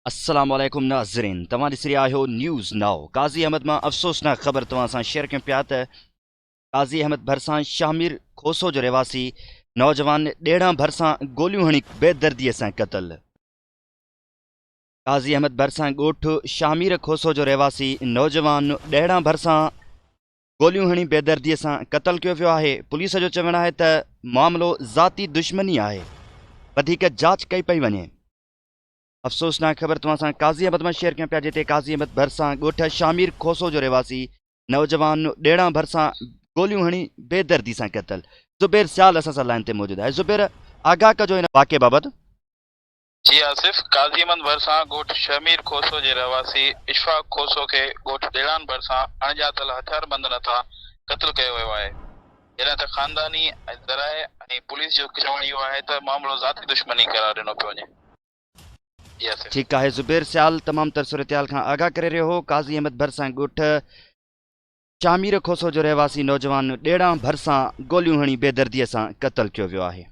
السلام عليڪم ناظرين توهان ڏسي رهيا آهيو نيوز نائو قاضي احمد مان افسوسناڪ خبر توهان سان شيئر ڪيون پيا ته قاضي احمد ڀرسان شاهمير کوسو جو رهواسي نوجوان ڏيڙان ڀرسان گوليون هڻي بيدردي سان قتل قاضي احمد ڀرسان ڳوٺ شاهمير کوسو جو رهواسي نوجوان ڏيڙان ڀرسان گوليون هڻي بيدردي سان قتل ڪيو ويو آهي پوليس جو چوڻ آهي ته معاملو ذاتي دشمني آهي وڌيڪ جاچ ڪئي پئي وڃي. افسوسناڪ خبر توهان سان قاضي احمد مان شيئر ڪيان پيا جتي قاضي احمد ڀرسان ڳوٺ شامير کوسو جو رهواسي نوجوان ڏيڙان ڀرسان گوليون هڻي بيدردي سان قتل زبير سيال اسان سان لائن تي موجود آهي زبير آگاهه ڪجو هن واقعي بابت. جي آصف، قاضي احمد ڀرسان ڳوٺ شهمير کوسو جي رهواسي اشفاق کوسو کي ڳوٺ ڏيڙان ڀرسان اڻڄاتل هٿياربندن هٿان قتل ڪيو ويو آهي جڏهن ته خانداني ذرائع ۽ پوليس جو چوڻ اهو آهي ته معاملو ذاتي دشمني قرار ڏنو پيو وڃي. ٺيڪ آهي زبير سيال تمام تر صورتحال کان آگاهه ڪري رهيو هو قاضي احمد ڀرسان ڳوٺ شاهمير کوسو جو رهواسي نوجوان ڏيڙان ڀرسان گوليون هڻي بيدردي سان قتل ڪيو ويو آهي.